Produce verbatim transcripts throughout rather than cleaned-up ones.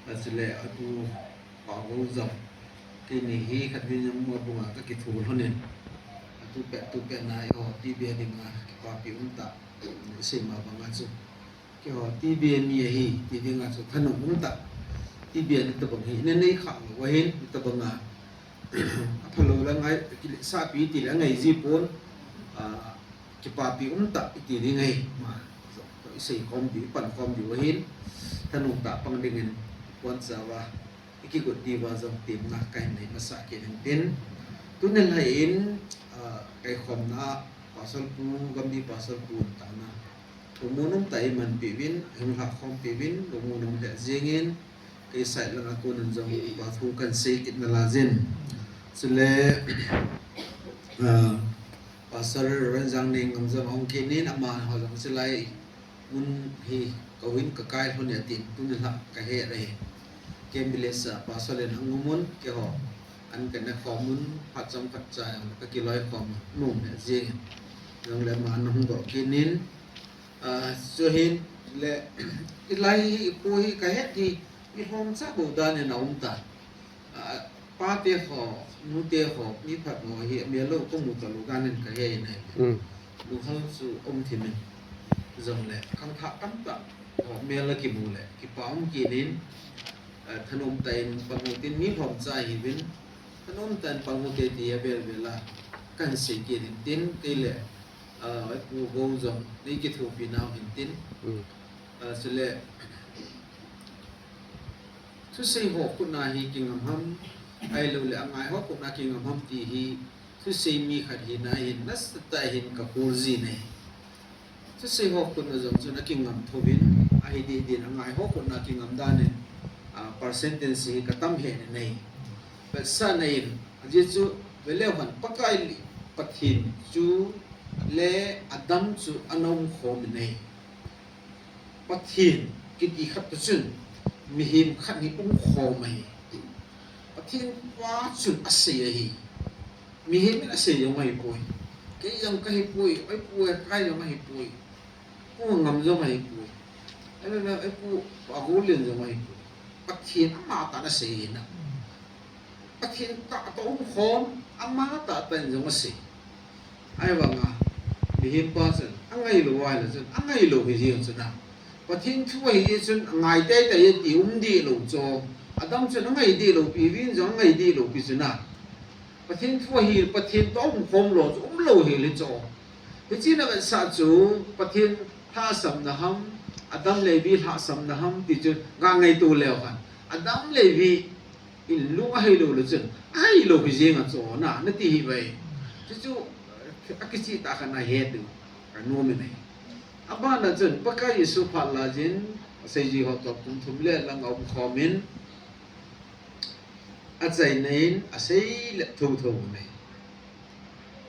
Achule atu pa go jong, keini hi khatvei jong mo bunga kakithu lhonin, atu pet tu pet na eiho T B a dinga kipapi umtah isei ma banga chu, keiho T B a mi ahi ti dinga chu thanom umtah, T B a ni tabang hi ina nei kha lou ahin, ni tabanga aphalou la ngai, kilehsahpi ti le angai ji pon, a, kipapi umtah iti ding ahi. Ma, isei khom diu, ipan khom diu ahin, thanom tah pang dingin pon chauva ikigot diuva jong temna kahin nei masa kit in tin, tuni lai in, a, kaikhomna Pastor pu, Gambi Pastor pu tana lungmon umtah in eimanpi uvin, eihung lhahkhompi uvin, lungmon um lheh jengin, kei side langa konin jong pa thu kahin sei kit nalai jin. Chule, a, Pastor Reverend Jangnei Ngam jong ahung kit in, amaho jong chulai mun hi kahin kakai lhon e atin, tuni lha kahet ahi. Kem village a Pastor in ahung umun, keiho an kana khom un, phat chomkhat cha jong kakiloi khom un, nom lheh jengin. Jongle ama ana hung doh kit in, a, chuhin le, hilai hi, ipu hi kahet hi, mi lhomcha bou dan in aum tan. A, pate ho, nute ho, mi phabep ho hi amel lou kamu talou dan in kahe in ahi. Lunghel chu um thim in. Jongle khangthah tamtah ho mel a kimu le kipa um kit in, a, thanom tah in pang u tin, mi lhomcha hiuvin, thanom tah in pang u te ti avel vel a kahin sei kit in tin, kei le, a, eipu go jong nei kithopi nau hin tin. A, chule thusei ho khutna hi kingam ham, ahilou le angai ho khutna kingam ham ti hi thusei mi khat hina hin nasatah in kakhol jin ahi. Thusei ho khutna jong chun akingam thouvin, ahi deh deh in angai ho khutna kingam dan in, a, percentage hi katam hen ahi. Vetsahna in, ajeh chu veleu hen, Pakai Pathen chu le Adam chu ana umkhom in ahi. Pathen kiti khat toh chun mihem khat hi umkhom ahi. Pathen pa chun asei ahi. Mihem in asei jong ahipoi. Kei jong kahipoi, eipu Ekai jong ahipoi. Pu Ngam jong ahipoi. Ei, ei, eipu Pagolian jong ahipoi. Pathen amatah in asei ahi na. Pathen tah toh umkhom, amatah tah in jong asei. Ahivanga mihem pa chun angailou ahile chun angailou hijeng chun a, Pathen thu ahijeh chun angai teitei e ti um dehlou chu. Adam chun angai dehlou pi, uvin jong angai dehlou pi chun a, Pathen thu ahi, Pathen toh umkhom lou chu umlou hile chu. Hiche na vetsah chu Pathen lhahsamna ham, Adam le Evi lhahsamna ham ti chu ga ngaito leu hen, Adam le Evi in lung aheilou le chun aheilou hijeng a chu na, nati hih uve. Chuchu akicheh tah khat nahet diu kanom in ahi. Abana chun Pakai Jesu phat laijin aseiji ho toh kum thum le lang aumkhom in, achaina in asei le thotho uve.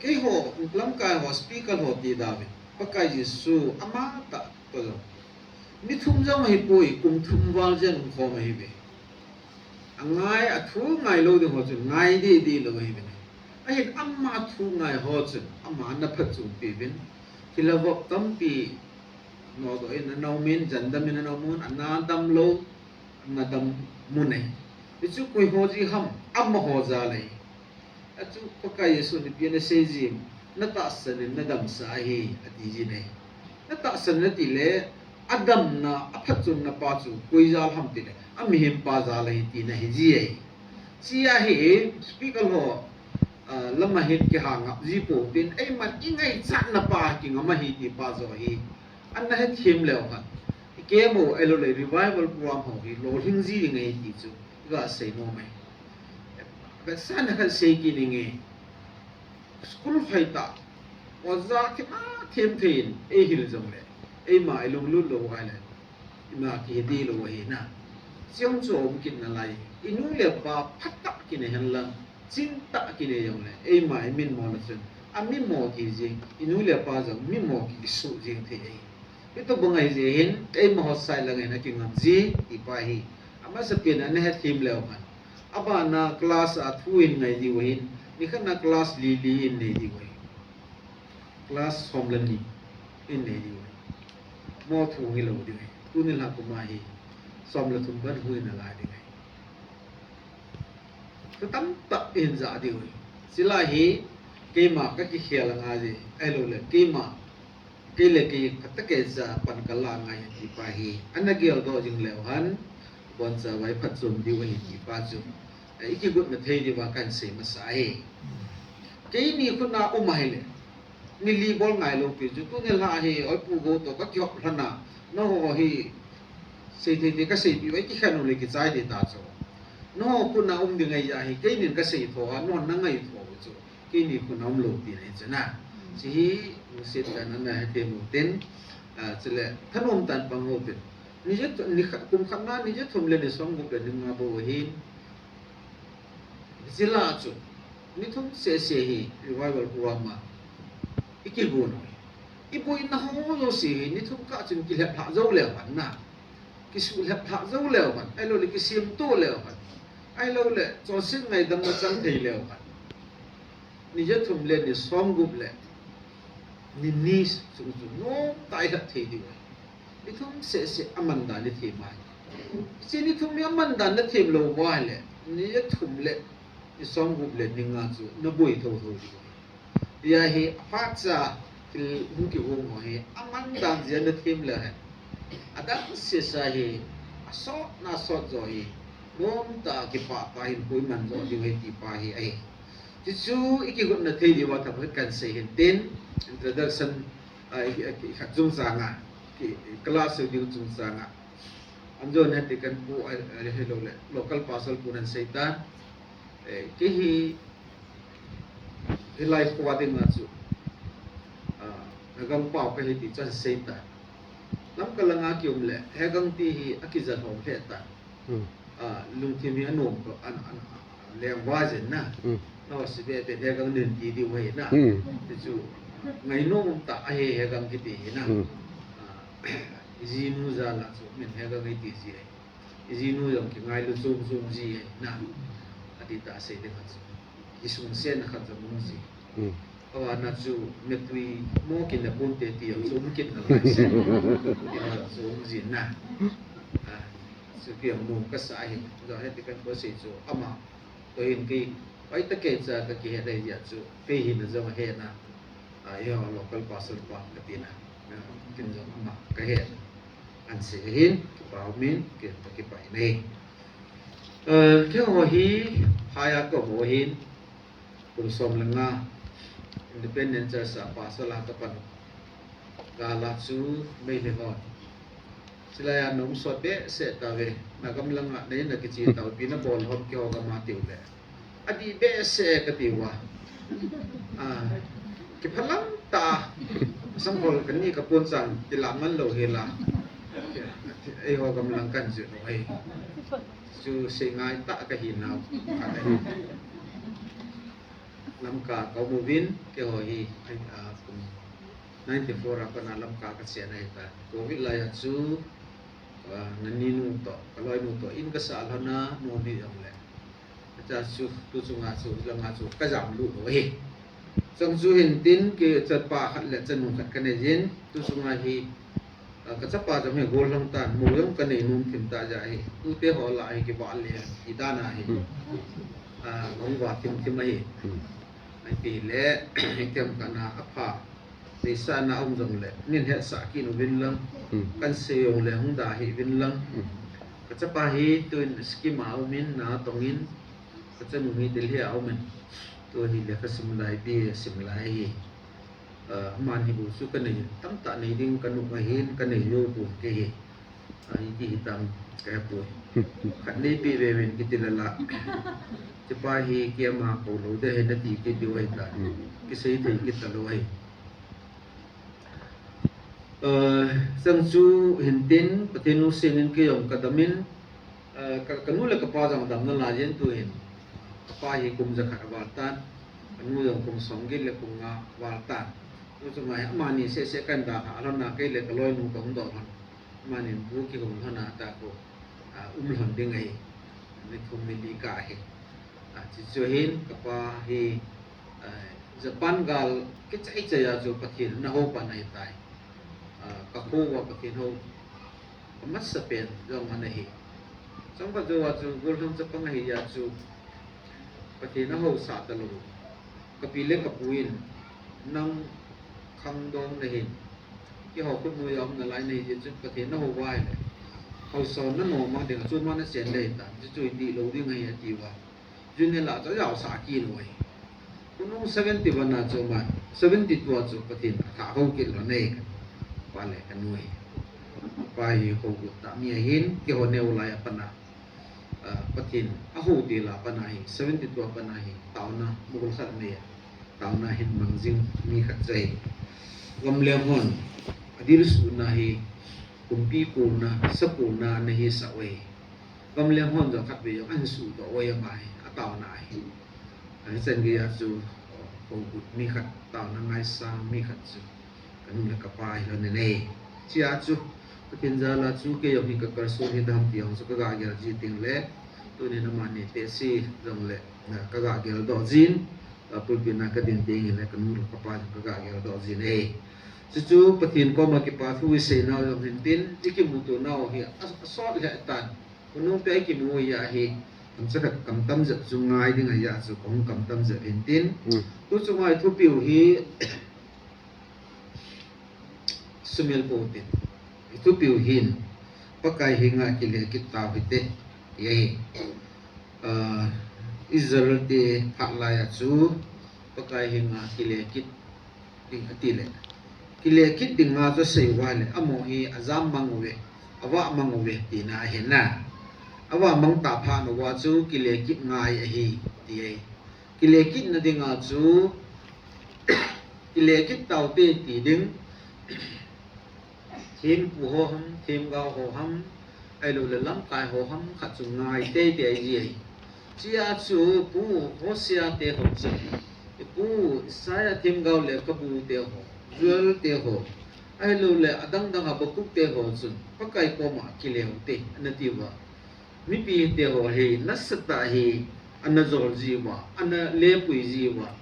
Keiho lamkai ho speaker ho ti dan in Pakai Jesu amatah toh jong mi thum jong ahipoi, kum thum val jen umkhom ahiuve. Angai, athu ngailou ding ho chun ngai deh deh lou ahiuve. Ahin ama thu ngai ho chun ama ana phatchompi uvin, thilha vop tampi nodoh in ana um in, jandam in ana um un, ana damlou, ana dam mun ahi. Hichu koi ho jeh ham, amaho jal ahi. Achu Pakai Jesun ipi ana seiji em, natahsan in nadamsah ahi ati jin ahi. Natahsan in atile, adamna, aphatchomna pa chu koi jal ham tile, amihem pa jal ahi tina hiji ahi. Hiche ahi, speaker ho, a, lama hin kihangap ji pou tin, eiman ingaichatna pa kingam ahi ti pa joh hi ana hethem leu hen, ikemo ahiloule revival program ho hi lolhing ji ding ahi ti chu iga seinom e. Vetsahna khat sei kit inge. School hoitah, oja thema them thei in eihil jongle, eima ilunglut lou ahile, ima kihe dehlou ahi na. Chujong chu aum kit nalai, inu le ipa phatah kine henlang, chingtah kine jongle, eima imitmo le chun amimo kiji, inu le ipa jong mimo kisuh jeng thei ahi. Hitobang ahijeh hin, eimaho side lang hin akingam ji ti pa hi. Amasapen ana hethem leu hen, abana class a thu in ngai diu ahin, nikhat na class li li in nei diu ahi. Class som le ni in nei diu ahi. Mo thu hilou diu ahi. Tuni lha kum a hi Som le thum ban hui nalai ding ahi. Thu tamtah ihin ja diu ahi. Chulai hi keima kakikhel angai e, ahilouleh keima, kei le kei phatah kei cha pan kala angai e ti pa hi ana geldoh jing leu hen, aboncha vai phatchom diu ahi ti pa chu, eh, ikigotna thei diuva kahin sei masa ahi. Keini khut a um ahile, ni li bol ngailou pi chu, tuni lha hi, oi pu go toh kakihop lhon a, nangho hi, seithei thei kaseipeh uva, ikikhen uleh kichai ding ta chu. Nangho khut a um ding ahi jeh hin, keinin kasei tho a, nangho nangai tho u chu, keini khut a umlou pi ahi chu na. Hiche hi, lungset tah in ana hethem u hitin, ah, chule, thanom tah in pang u hitin. Ni ja, ni khat, kum khat na, ni ja thum le ni som gup le ni nga bou ahin, Hiche la chu, ni thum seh seh hi Revival Program a ikigon u ahi. Iboina ho jouse hi ni thum kah chun kilhep lhah jou leu hen na. Kisuhlhep lhah jou leu hen. Ahilouleh kisemto leu hen. Ahilouleh chonset ngaidam na chang thei leu hen. Ni ja thum le ni som gup le ni ni chung chu nomtah a ilhah thei diu ahi. Ni thum seh seh aman dan ithem ahi. Hiche ni thum hi aman dan nathem lou uva ahile, ni ja thum le ni som gup le ni nga chu naboi thotho diu ahi. Hijeh hin aphat cha thil hung kihung ho hi aman dan jeh a nathem le hen, adang seh seh hi asot na sot jo hi, nomtah a kipah tah in hinkho iman jo diu ahi ti pa hi ahi. Chuchu ikigotna thei diuva thapha kahin sei hin tin, introduction, ah, i, i, i khat chungchang a, ki, i class u ding chungchang a. Anjon hiti kan pu, ah, ah, ahilouleh, local pastor pu nan sei tan. Eh, kei hi, hilai kho a ding a chu, ah, Hegangpao kahi ti chu ahin sei tan. Lamka langa kium le, Hegang ti hi akijat hom lheh tan. Hmm. Ah, lungthim hi anom toh, an, an, an leng va jeng na. Hmm. Nao si be be Hegang nin ti diu ahi na. Hmm. Ti chu, ngainom um tah ahi Hegang kiti hi na. Hmm. Ah, ijinu jal a chu, min Hegang iti ji ahi. Ijinu jong kingailu chom chom ji ahi na. Ati tah sei ding khat chu. Kisungsetna khat jong um ji. Hmm. Avana chu, mitui mo kin na pum te ti jong chu um kit nalai se. Ti ho chu um jin na. Ah, chu kiang mu kasa hi. Jong hiti kan ko sei chu ama. Toh hin kei, pai ta kei cha kakihet ahi jeh chu. Kei hin jong ahe na. Ah, eiho local pastor pa kati na. Ah, ken jong ama kahe. Ahin sei ahin, kipa umin, ken jong kipa in ahi. Ah, keiho hi, phai a kaum u ahin, Kum som le nga, Independent Church a pastor a kapan. Gal a chu Meitei hon. Chulai a nom sot behseh tauve, nagam langa nei na kiche taupi nabol hom keiho gam a tiu le. Adih behseh kati uva. Ah, kiphalam tah. Sanghol kani kapon chang, kilah man lou hela. Eiho gam lang kan jui lou ahi. Chu sei ngai tah kahi nau. Lamka kaum uvin, keiho hi, ah, kum ninety-four a pat a Lamka kachen ahitan. Covid lai a chu, ah, naninu toh, kaloinu toh, in kasah lhon a, nu ni jong le. Acha chu, tu chunga chu, langa chu, kajam lut lou ahi. Chang chu hin tin, kei chapa khat le chanu khat kanei jin, tu chunga hi, Ah, kachapa jong hi gollhang tan, mo jong kanei nom thim tah jeh ahi. Tute ho lah a hi kivah le, ti dan ahi. Hmm. Ah, hung vah thim thim ahi. Hmm. Ahiti le, ikem kana apha. Deisahna um jong le, nin hetsah kit uvin lang. Hmm. Kan sei jong le, hung da hih uvin lang. Hmm. Kachapa hi, tuin scheme a umin, na tongin. Kachanu hi Delhi a umin. Tu hi lekha sim lai, B A sim lai ahi. Ah, amani bou chu kanei, tamtah nei ding kanu ahin, kanei jou pon kei hi. Ah, iti hitam kahe poi. Khat neipeh veuvin kiti lala. Hichepa hi keima kou lou ding ahi nati kit diu ahitan. Hmm. Kisei thei kit talou ahi. Ah, chang chu hin tin, Pathen lungset in kei jong kadam in, ah, ka, kanu le kapa jong damna lai jin tu hin. Kapa hi kum jakhat aval tan, kanu jong kum somget le kum nga aval tan. Tu chunga hi amani seh seh kan dalha lhon a, kei le kaloinu kahung doh lhon. Amani bu kihung lhon a ta ko, ah, um lhon ding ahi. Ni thum ni li kah ahi. Ah, chuchu hin kapa hi, ah, Japan gal kichai chai a chu Pathen ana hou pan ahitai. Ah, kakho uva Pathen hou amasapen jong ana hi. Chomkhat jou a chu gollhang chapang ahi a chu Pathen ahaosah talou. Kapi le kapu in nang khangdong nahin, keiho khutnoi a um nalai nahi jeh chun Pathen nahou uva ahile, haosa nanom mang ding a chu ma nachen le hitan, chuchu hiti lou ding ahi atiuva. Jun hela chu ajaosah kit uve. Khonung seventy-one a chu ama, seventy-two a chu Pathen athah hou kit lou ahi. Pa le kanu hi. Pa hi hougut tah mi ahin, keiho neo lai a pat a, ah, Pathen ahou til a pat a hi, seventy-two a pat a hi, taona mukul khat nei a, taona hin mang jing mi khat chu ahi. Gamleng hon adilsuhna hi, kumpi kulna, sa kulna ana hisah uve. Gamleng hon jong khatvei jong ahin suhdoh uve ama hi, ataona ahi. Hichan geiya chu, hougut mi khat, taona ngaisang mi khat chu kanu le kapa hilou ahi. Chea chu, Pathen jal a chu kei jong hi kakalson hi dam ti jong chu kaga gel ji teng le, tunin amani tehse jongle, kaga geldoh jin, pulpit na kadin teng hile kanu le kapa jong kaga geldoh jin ahi. Chuchu Pathen koma kipa thu isei nau jong hintin, ikimuto nau hi a, asot lheh tan. Khonung pia ikimu hi ahi, kamcha khat kamtam jep chu ngai ding ahi a chu kahung kamtam jep hintin. Hmm. Tu chunga ithupiu hi sumil pou tin. Ithupiu hin Pakai henga kile kit tau hite, ti ahi. Ah, Israel te phat lai a chu Pakai henga kile kit ding atile, kile kit dinga chu asei uva le, amaho hi ajam mang uve, avah mang uve tina ahi na. Avah mang tah phat uva chu kile kit ngai ahi, ti ahi. Kile kitna dinga chu kile kit taute ti ding. Thempu ho ham, themgao ho ham, ahilouleh lamkai ho ham khat chu ngai teitei ahi. Chea chu Pu Hosea te ho chu, Pu Isaiah themgao lekhabu te ho, Joel te ho, ahilouleh adang dang Habakkuk te ho chun Pakai koma kile ute ana tiuva. Mipi te ho hi nasatah hi ana jol jiuva, ana lepui jiuva.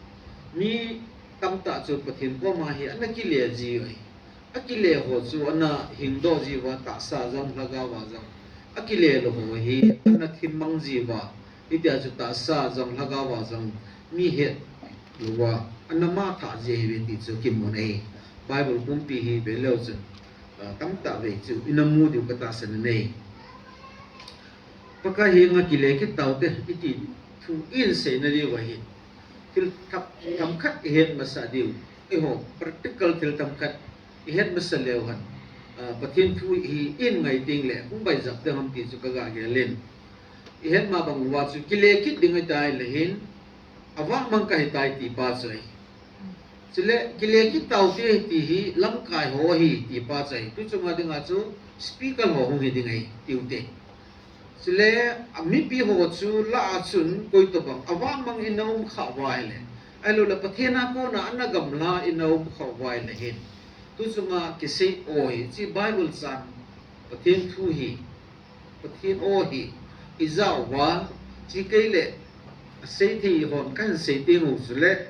Mi tamtah chu Pathen koma hi ana kile jiuve. Akile ho chu ana hingdoh jiuva, tahsa jong, lhagao a jong. Akile lou ho hi ana thim mang jiuva. Hitia chu tahsa jong, lhagao a jong mi het louva ana matha ji ahiuve ti chu kimu ahi. Bible pumpi hi veleu chun, ah, tamtah vei chu ina mu diu katahsan ahi. Pakai henga kile kit taute iti thu ihin seina diu ahi. Thil themkhat ihet masa diu. Eiho, practical thil themkhat ihet masa leu hen, ah, Pathen thu hi ihin ngai teng le hung baijap ding ham ti chu kaga gel in. Ihet ma bang uva chu kile kit ding ahitai le hin, avah mang kahitai ti pa chu ahi. Chule kile kit taute ti hi lamkai ho ahi ti pa chu ahi. Tu chunga dinga chu speaker ho hung hi ding ahi, tiute. Chule, a mipi ho chu lah a chun koi tobang avah mang ina um khah uva ahile, ahilouleh Pathen a kona ana gamla ina um khah uva ahile hin, tu chunga kisei o hi, hiche Bible chang, Pathen thu hi, Pathen o hi ijah uva, hiche kei le asei thei hon kahin sei teng u chule,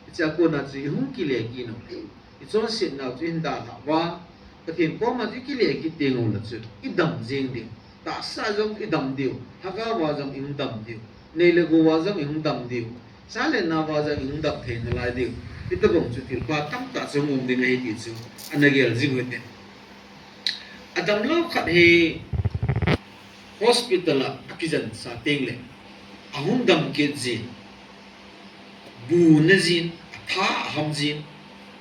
hichea kona chu ihung kile kit u le, ichonsetnau chu ihin dalha uva, Pathen koma chu ikile kit teng u le chun idam jeng diu. Tahsa jong idam diu, lhagao a jong ihung dam diu, nei le gou a jong ihung dam diu, cha le nao a jong ihung dam thei nalai diu. Hitobang chu thilpha tamtah chu hung um ding ahi ti chu ana gel jing u hite. Adamlou khat hi hospital a akijen sa teng le ahung dam kit jin, bu ana jin, atha aham jin,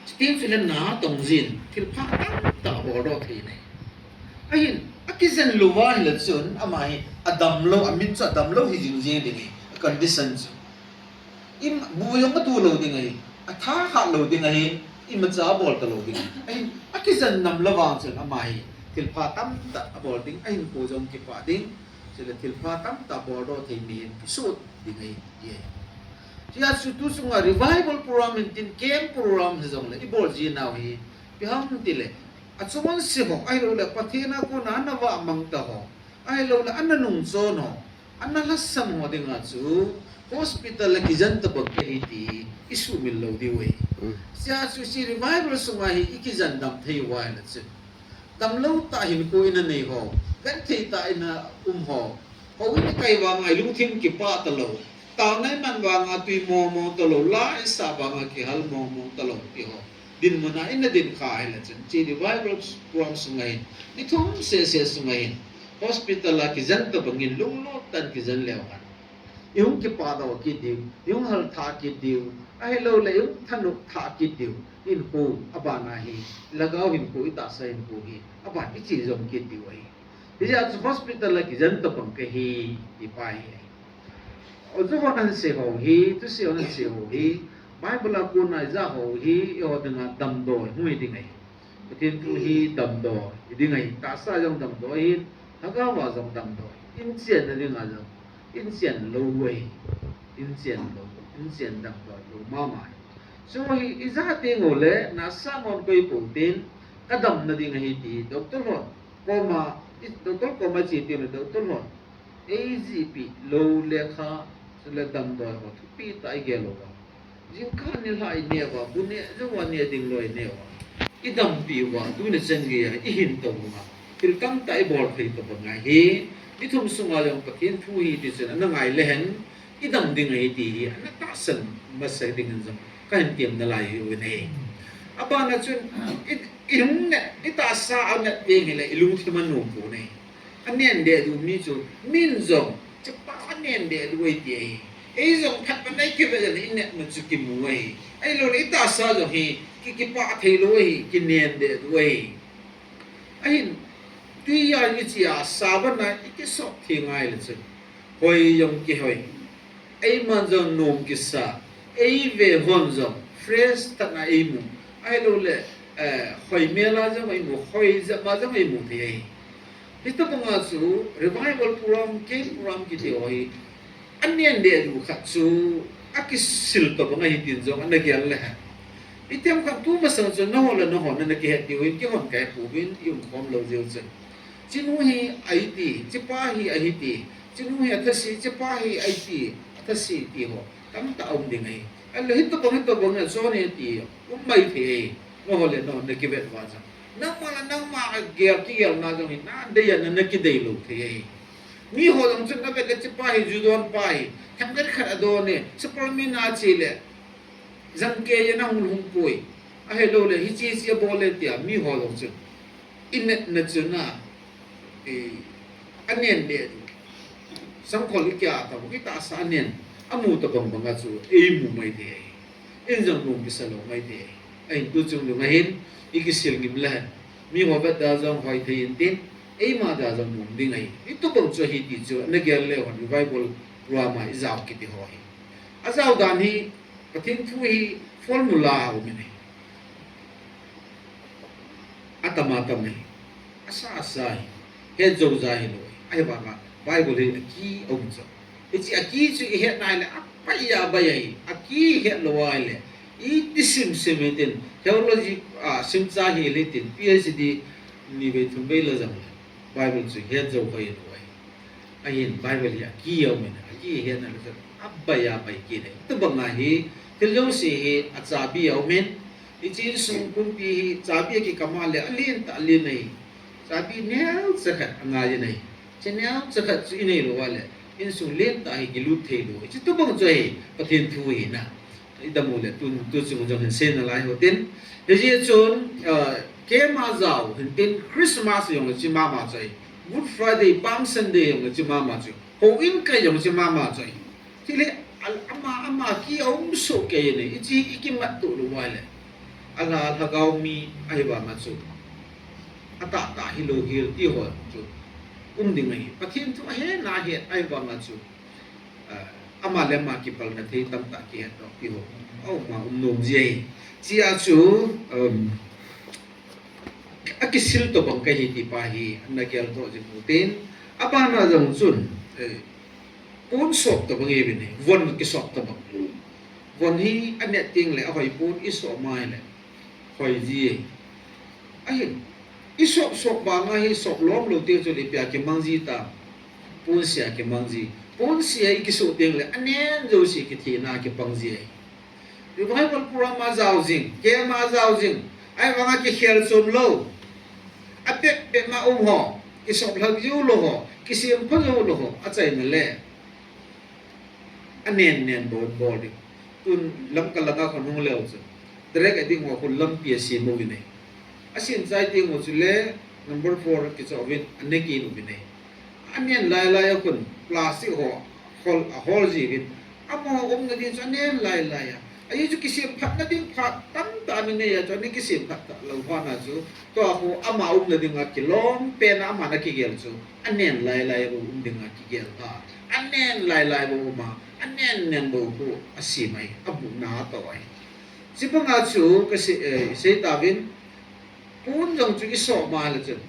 chuteng chule na atong jin, thilpha tamtah abol doh thei ahi. Ahin, akijen lou uva ahile chun, ama hi adamlou, amin chu adamlou hi jing jeng ding ahi, a condition chu. Im, bu jong atu lou ding ahi, atha kha lou ding ahi, imacha abol talou ding ahi. Ahin, akijen nam lou vang chun, ama hi thilpha tamtah abol ding, ahinkho jong kipah ding, chule thilpha tamtah abol doh thei mihem kisut ding ahi, ti ahi. Hiche a chu tu chunga revival program hintin camp program hijongle ibol ji nau hi, ipi ham tile, achonse ho, ahilouleh Pathen a kona ana vah mang ta ho, ahilouleh ana nungchon ho, ana lhasam ho dinga chu hospital a kijen tabang kahi ti isuhmil lou diu ahi. Mm. Hiche a chu hiche revival sunga hi ikijen dam thei uva ahile chu, damlou tah hinkho ina nei ho, genthei tah ina um ho, Houin ikai vanga ilungthim kipah talou. Taona iman vanga tui mong mong talou. La isah vanga kihal mong mong talou ti ho. Dinmuna ina din kha ahile chun, hiche revival program sunga hin, ni thum sese sunga hin, hospital a kijen tobangin lunglut tah in kijen leu hen, ihung kipah doh kit diu, ihung halthah kit diu, ahilouleh ihung thanop thah kit diu, hinkho, abana hi, lhagao hinkho, itahsa hinkho hi, aban iche jom kit diu ahi. Hijeh chun hospital a kijen tobang kahi, ti pa hi ahi. Oja hon ahin sei ho hi, thusei hon ahin sei ho hi, Bible a kona ija ho hi, eiho dinga damdoi hung hi ding ahi. Pathen thu hi damdoi hi ding ahi, tahsa jong damdoi ahi, lhagao a jong damdoi. Inchen na dinga jong, inchen lou ahi, inchen lou, inchen damdoi lou mama ahi. Chuho hi ija teng uleh, nasa ngon koi pou tin, kadam na ding ahi ti, doctor hon koma, i, doctor koma che teng uleh, doctor hon eijihpeh lou lekha, chule damdoi ho thupi tah igel uva, jingkah nilhah ineh uva, bu neh jouva neh ding lou ineh uva, idampi uva, tuni chan geiya ihin tou uva, thil tamtah ibol thei tobang ahi. Ni thum sunga jong Pathen thu hi tichun ana ngai lehen, idam ding ahi ti hi ana tahsan masa dingin jong kahin tem nalai u ahi. Abana chun, i, ihung neh, itahsa aneh teng hile ilungthim anom pon ahi. Anen deh diu mi chu, min jong, hichepa anen deh diu ahi ti ahi. Ei jong phat ban a ikivet le inetna chu kimu ahi. Ahilouleh itahsa jong hi, ki, kipah thei lou ahi, kinen deh diu ahi. Ahin, tuiya ichea, sa ban a ikisop thei ngai le chun, hoi jong kihoi, eiman jong nom kisa, eive hon jong fresh tah a eimu, ahilouleh, eh, hoi mel a jong eimu, hoi jep a jong eimu thei ahi. Hitobanga chu revival program, camp program kiti ho hi, anen deh diu khat chu akisil tobang ahi tin jong ana gel lehen. Itiham khat tu masang chu nangho le nangho nana kihet diu hin, keihon kahet pouvin, ium khom lou jeh chun. Hichenu hi ahiti, hichepa hi ahiti, hichenu hi athase, hichepa hi ahiti, athase ti ho tamtah aum ding ahi. Ahile hitobang, hitobang na chon e ti um mai thei ahi. Nangho le nangho nakivet uva jong, nangma le nangma gel kigelna jong hi nadei a nana kidei lou thei ahi. Miho jong chun navet le hichepa hi ju don pa ahi, themkhat khat adon e, Superman a che le jangkei a nahung hung poi, ahilouleh hiche hiche abol e tia miho jong chun inetna chun a, eh, anen deh diu, sangkhol ikia tobang, itahsa anen, amu tobang banga chu eimu mai thei ahi. In jong nom kisa lou mai thei ahi. Ahin tuchung dunga hin ikisil ngim lehen, miho vet dia jong hoi thei intin, eima dia jong nom ding ahi. Hitobang chu ahi ti chu ana gel leu hen, revival program a ijao kiti ho hi. Ajao dan hi, Pathen thu hi formula aumin ahi. Atam atam ahi. Asa asa ahi. Het jou ja hilou ahi. Ahivanga Bible hi aki aum chu, hiche aki chu ihet nai le abai abai ahi. Aki het lou ahile, iti sim sim hitin, theology, ah, simcha hile tin, PhD nivei thumvei la jong le Bible chu het jou kha hilou ahi. Ahin Bible hi aki aumin, aki hetna le chu abai abai kit e. Tobanga hi thil jouse hi achabi aumin, hiche insung pumpi hi chabi akikam a le alen tah alen ahi. Chabi neocha khat angai in ahi. Hiche neocha khat chu inei lou a le insung lentah hi kilut thei lou. Hiche tobang chu ahi Pathen thu hina. Idam u le tu, tuchung jong hin sei nalai hitin. Hijeh chun, ah, camp a jao hintin Christmas jong hiche mama chu ahi. Good Friday, Palm Sunday jong hiche mama chu. Houin kai jong hiche mama chu ahi. Chule, al-, ama, ama ki aum soh kei in ahi. Hiche ikimat to lou uva le, alha, lhagao mi ahivanga chu atahtah hilou hel ti ho chu um ding ahi. Pathen thu ahet na ahet ahivanga chu, ah, ama le ama kipalna thei tamtah kihet doh ti ho aum a um nom ji ahi. Hichea chu, um, akisil tobang kahi ti pa hi ana gel doh jing u hitin, abana jong chun, eh, pon sop tobang ihiuvin ahi, von kisop tobang. Von hi anet teng le ahoi pon, isop mai le hoi ji ahi. Ahin, isop sop banga hi sop lom lou teng chun ipi a kimang ji tam? Pon se a kimang ji. Pon se a ikisoh teng le anen jouse kithina a kipang ji ahi. Revival program a jao jing, camp a jao jing, ahivanga kikhel chom lou, apep pep ma um ho, Kisop lhang jou lou ho, kisem pha jou lou ho, achaina le anen nen bol bol ding. Tun Lamka langa khun hung leu chun, direct a ding ho khun lampi asem uvin ahi. Asin chai ding ho chu le number four kichoh uvin ane kit uvin ahi. Anen lai lai a khun plastic ho hol, ahol ji uvin. Amaho umna ding chu anen lai lai a. Ajeh chu kisem phatna ding phat tamtah ana nei a chu, ana kisem phat talou phat na chu, tua khu ama umna dinga kilom pen a ama ana kigel chu, anen lai lai bou um dinga kigel a. Anen lai lai bou um a, anen nen bou khu asem ahi, abuhna atoh ahi. Chubanga chu kasei, eh, sei tauvin, pon jong chu isop ma le chun,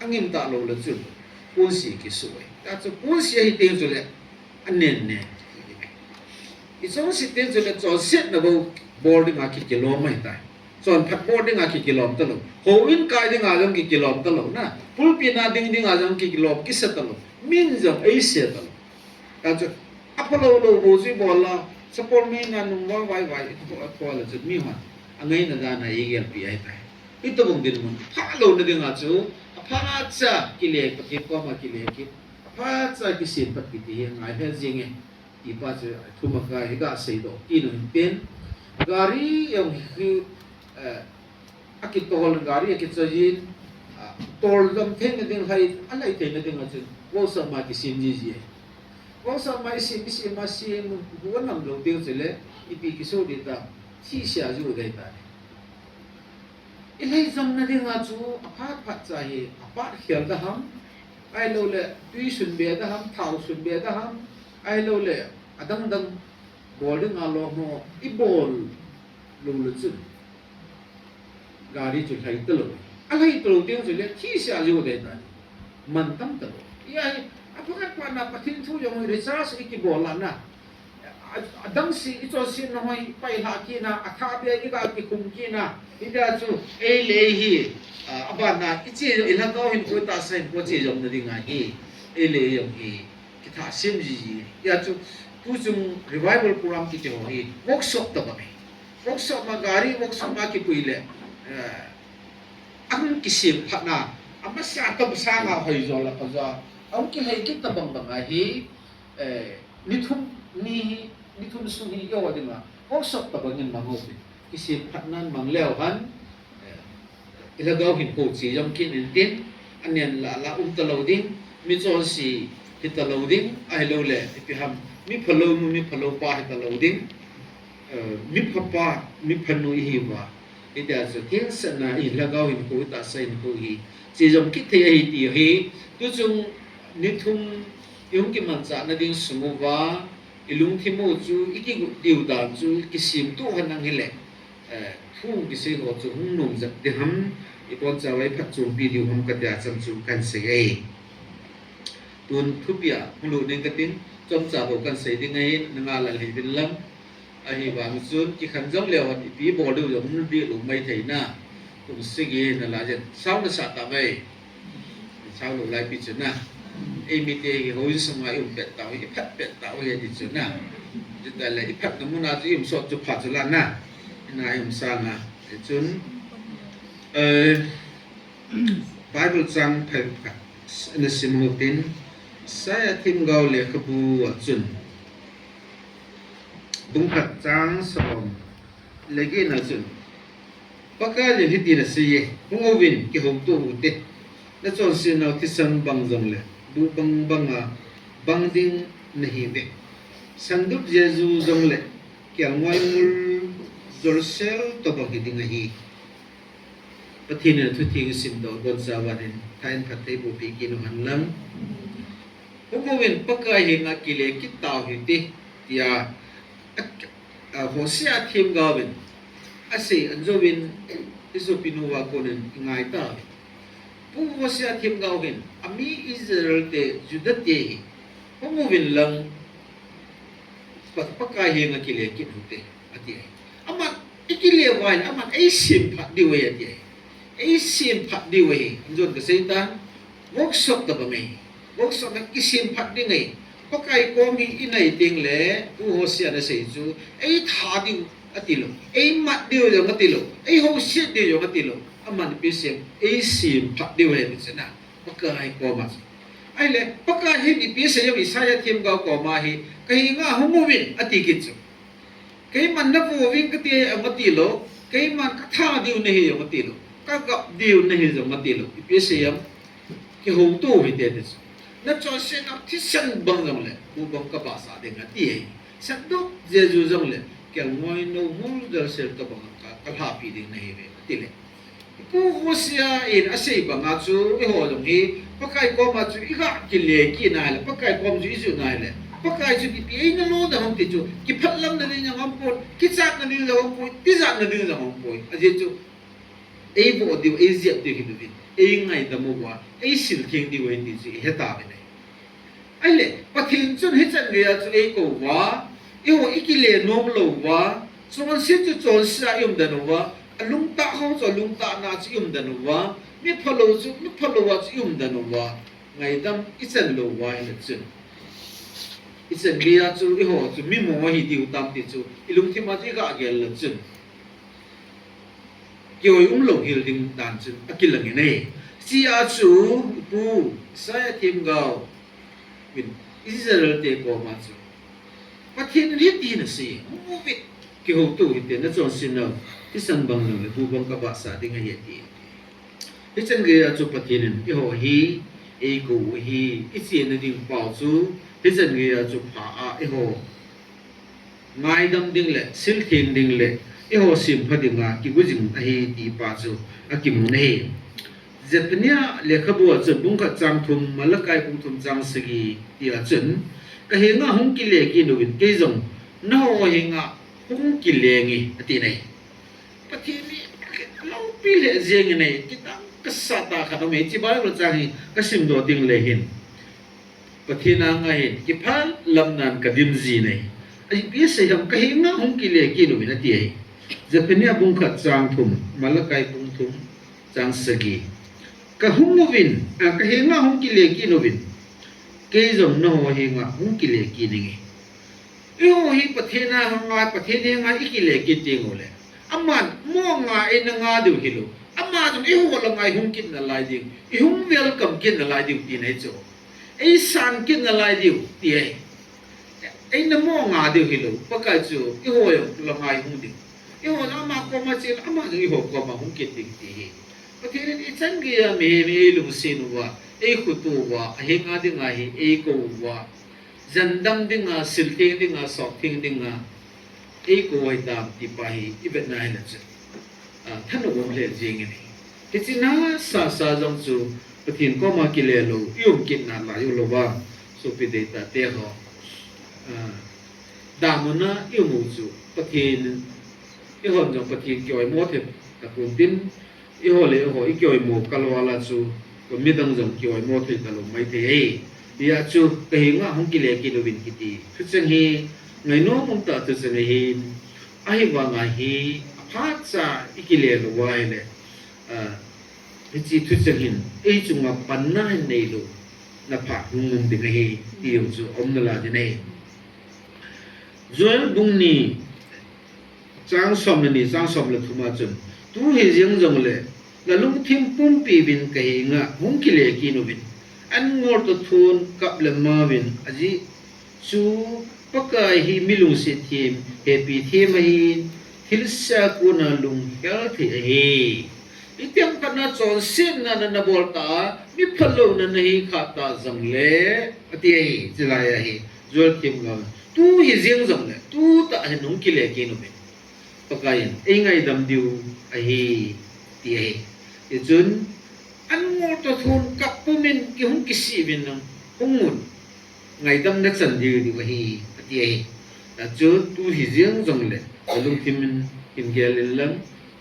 angim talou le chun, ponsi kisuh ahi. Tua chu ponsi ahi teng chule, anen nen. Ichonset teng chule chonsetna bou bol dinga kikilom ahitai. Chonphat bol dinga kikilom talou. Houin kai dinga jong kikilom talou na. Pulpit na ding dinga jong kikilom kisa talou. Min jong eise talou. Tua chu, aphalou lou bou chu ibol a, chapol meina nung vang vai vai, itho, itho le chun mihon angaina dan a eigelpi ahitai. Hitobang dinmun, phalouna dinga chu, aphacha kile, Pathen koma kile kit, aphacha kisem phat kiti hi angai lheh jenge. Tipa chu, thum a ka hi kaseidoh kit u hintin, gari jong hi, eh, akitol, gari akichoi in, ah, tol dam theina ding, lhai, alhai theina dinga chun, workshop ma kisem ji ji ahi. Workshop ma isem, isem, isem, gu anam lou ding chule, ipi kiso ding tam, thise a ju dei tai. Ilhai jamna dinga chu, aphat phat cha hi, apat khel da ham, ahilouleh, tui sunbe da ham, thao sunbe da ham, ahilouleh, adang dang bol dinga lou ho, ibol lou le chun, gari chu lhai talou. Alhai talou teng chule, thise a ju dei tai. Mantam talou. Hia hi, aphat phat na Pathen thu jong recharge ikibol a na. A, adang se, ichonsetna ho ipai lha kit na, athah beh iga kikhum kit na. Hitia chu, ei le ei hi, a, aban na, iche, ilhagao hinkho, itahsa hinkho che jomna ding ahi. Ei le ei jong hi, kithah sem ji ji. Hia chu, tuchung revival program kiti ho hi, workshop tabang ahi. Workshop ma gari, workshop ma kipui le, eh, ahung kisem phat na, amasa tah sanga hoi jo la pa jo, ahung kilhai kit tabang bang ahi, eh, ni thum ni hi, ni thum sung hi, eiho dinga, workshop tabang in mang u tin, kisem phat nan mang leu hen, eh, ilhagao hinkho che jong kit intin, anen la la um talou ding, michonse hi talou ding, ahilouleh, ipi ham, miphalou nu, miphalou pa hi talou ding, eh, mipha pa, mipha nu ihi uva. Hitia chu, thilsehna, ilhagao hinkho, itahsa hinkho hi, che jom kit thei ahi ti hi, tuchung ni thum, ihung kimanchah na ding sung uva, ilungthim u chu, ikigot diu dan chu, kisemtup hen lang hile, eh, thu kisei ho chu hung nom jep ding ham, iboncha uva iphatchompi diu ham katia chan chu kahin sei e. Tun thupi a hung lut ning kating, chomcha bou kahin sei ding ahin, nanga lal hih uvin lang. Ahivang chun, kikhen jong leu hen, ipi bol diu jong hung dih lou mai thei na. Kum sagi na la jen, sao nasah tah ve. Sao lou lai pi chu na. Eimite hi houin sunga i um pet tau hi, i phat pet tau hi ati chu na. Chuti le i phatna muna chu i um sot chu pha chu la na. Ina i um sanga. Chun, eh, Bible chang phabep khat na sim u hitin, Isaiah themgao lekhabu a chun, bung khat chang som le get na chun, Pakaiyin hitin asei e, hung uvin, kihouto u hite. Nachonsetnau thisan bang jongle, buh bang banga bang ding nahiuve. Sandup jeju jongle, kelngoi mul jolsel tobang hiding ahi. Pathen in athutheng isimdoh, iboncha uva hin, tha in phatthei boh peh kit u hen lang. Hung uvin Pakai henga kile kit tau hite, tia, a, a, Hosea themgao vin asei, ajouvin, i sopinu uva konin i ngai tauve. Pu Hosea themgao hin, ami Israel te, Juda te hi, hung uvin lang, Pa-, Pakai henga kile kit u hite, ati ahi. Aman, i kile uva hin, aman, eisem phat diu ahi, ati ahi. Eisem phat diu ahi, ajon kasei tan, workshop tobang ahi. Workshop na kisem phat ding ahi. Pakai kom hi i nai teng le, Pu Hosea in asei chu, eitha diu atilou, eimat diu jong atilou, eihouset diu jong atilou. Aman ipi asei em, eisem phat diu ahi, ati chu na. Pakai koma chu. Ahile, Pakai hin ipi asei em Isaiah themgao koma hi, kahenga hung uvin, ati kit chu. Keiman navouving kati jong atilou, keiman katha diu nahi jong atilou, kagap diu nahi jong atilou. Ipi asei em, kihouto hite ati chu. Nachonsetna thisan bang jongle, bu bang kabahsah ding ati ahi. Satdoh Jesu jongle, kelngoi nou hul jalsel tobang ka, kalhapi ding nahiuve, atile. Ipu Hosea in asei banga chu, eiho jong hi, Pakai koma chu iga kile kit nahile, Pakai kom chu ijot nahile, Pakai chu ipi eina lona ham ti chu, kiphatlamna ding jong aumpoi, kichatna ding jong aumpoi, tijatna ding jong aumpoi. Ajeh chu, eivoh diu, eijep diu hilouvin, eingaidam uva, eisiltheng diu ahi ti chu ihetauvin ahi. Ahile, Pathen chun hichan geiya chu eikouva, eiho ikile nomlouva, chonse chu chonse a iumden uva, alungtah ho chu alungtahna chu iumden uva, miphalou chu miphalouva chu iumden uva, ngaidam ichan louva ahile chun, ichan geiya chu eiho chu mimo ahi diu tam ti chu ilungthima chu igagel le chun, kihoi umlou hel ding dan chun akilang in ahi. Hichea chu Ipu Isaiah themgao vin Israel te koma chu, Pathen in hitin asei, hung uvin, kihouto hite, nachonsetnau thisan bang jongle, bu bang kabahsah ding ahi ati. Hichan geiya chu Pathen in eiho hi eikou u ahi, ichena ding pao chu hichan geiya chu pha a eiho ngaidam ding le siltheng ding le eiho sempha dinga kigo jing ahi ti pa chu akimun ahi. Zephaniah lekhabua chun bung khat chang thum, Malachi bung thum chang sagi tia chun, kahenga hung kile kit uvin, kei jong nangho henga hung kilenge, atin ahi. Pathen hi loupi lheh jengin ahi, kidang kasah tah khat aume, hiche Bible chang hi kasimdoh tengle hin, Pathen anga hin kiphatlamnan kadim jin ahi. Ipi asei ham, kahenga hung kile kit uvin ati ahi. Zephaniah bung khat chang thum, Malachi bung thum chang sagi. Kahung uvin, a, kahenga hung kile kit uvin, kei jong nangho henga hung kile kit inge. Eiho hi Pathen a hung ngai, Pathen henga ikile kit tengule, aman mo nga eina nga diu hilou, ama jong eiho langa eihung kit nalai ding, eihung welcome kit nalai diu tina ahi chu. Eisan kit nalai diu ti ahi. Eina mo nga diu hilou, Pakai chu eiho jong langa eihung diu. Eiho jong ama koma chele, ama jong eiho koma hung kit ding ti ahi. Pathen in ichan geiya mihem hi eilungset uva, eikhutup uva, ahenga dinga hi eikou uva, jandam dinga, siltheng dinga, sottheng dinga eikou u ahitam ti pa hi ivetna hile chun, a, thanom um lheh jengin ahi. Hiche nasasa jong chu Pathen koma kile lou, ium kit nalai u louva, sopi deitah teho, a, damuna ium u chu Pathen, eihon jong Pathen kioimo thei tapon tin, eiho le eiho ikioimo kal uva chu midang jong kioimo thei talou maithei ahi. Hijeh chun kahenga hung kile kit uvin kiti thucheng hi ngainom umtah thucheng ahin, ahivanga hi aphatcha ikile lou uva ahile, a, hiche thucheng hin eichunga panna hin neilou na phat hung um ding ahi ti jong chu aum nalai ding ahi. Joel bung ni chang som le ni, chang som le thum a chun, tu hijeng jongle nalungthim pumpi uvin kahenga hung kile kit uvin, an ngol toh thon kap le ma uvin, ajeh chu Pakai hi milungset them, hepi them ahin, thilse a kona lunghel thei ahi. Itiham khat na chonsetna nana bol ta a, miphalou nana hi kha ta jongle, ati ahi, chulai ahi, Joel themgao. Tu hijeng jongle, tutah hin hung kile kit uvin, Pakai in eingaidam diu ahi, ti ahi. Hichun, an ngol toh thon kap pumin kihung kisih uvin lang, hung un, ngaidam nachan diu diu ahi, ati ahi. Hichun, tu hijeng jongle, nalungthim in hin gel in lang,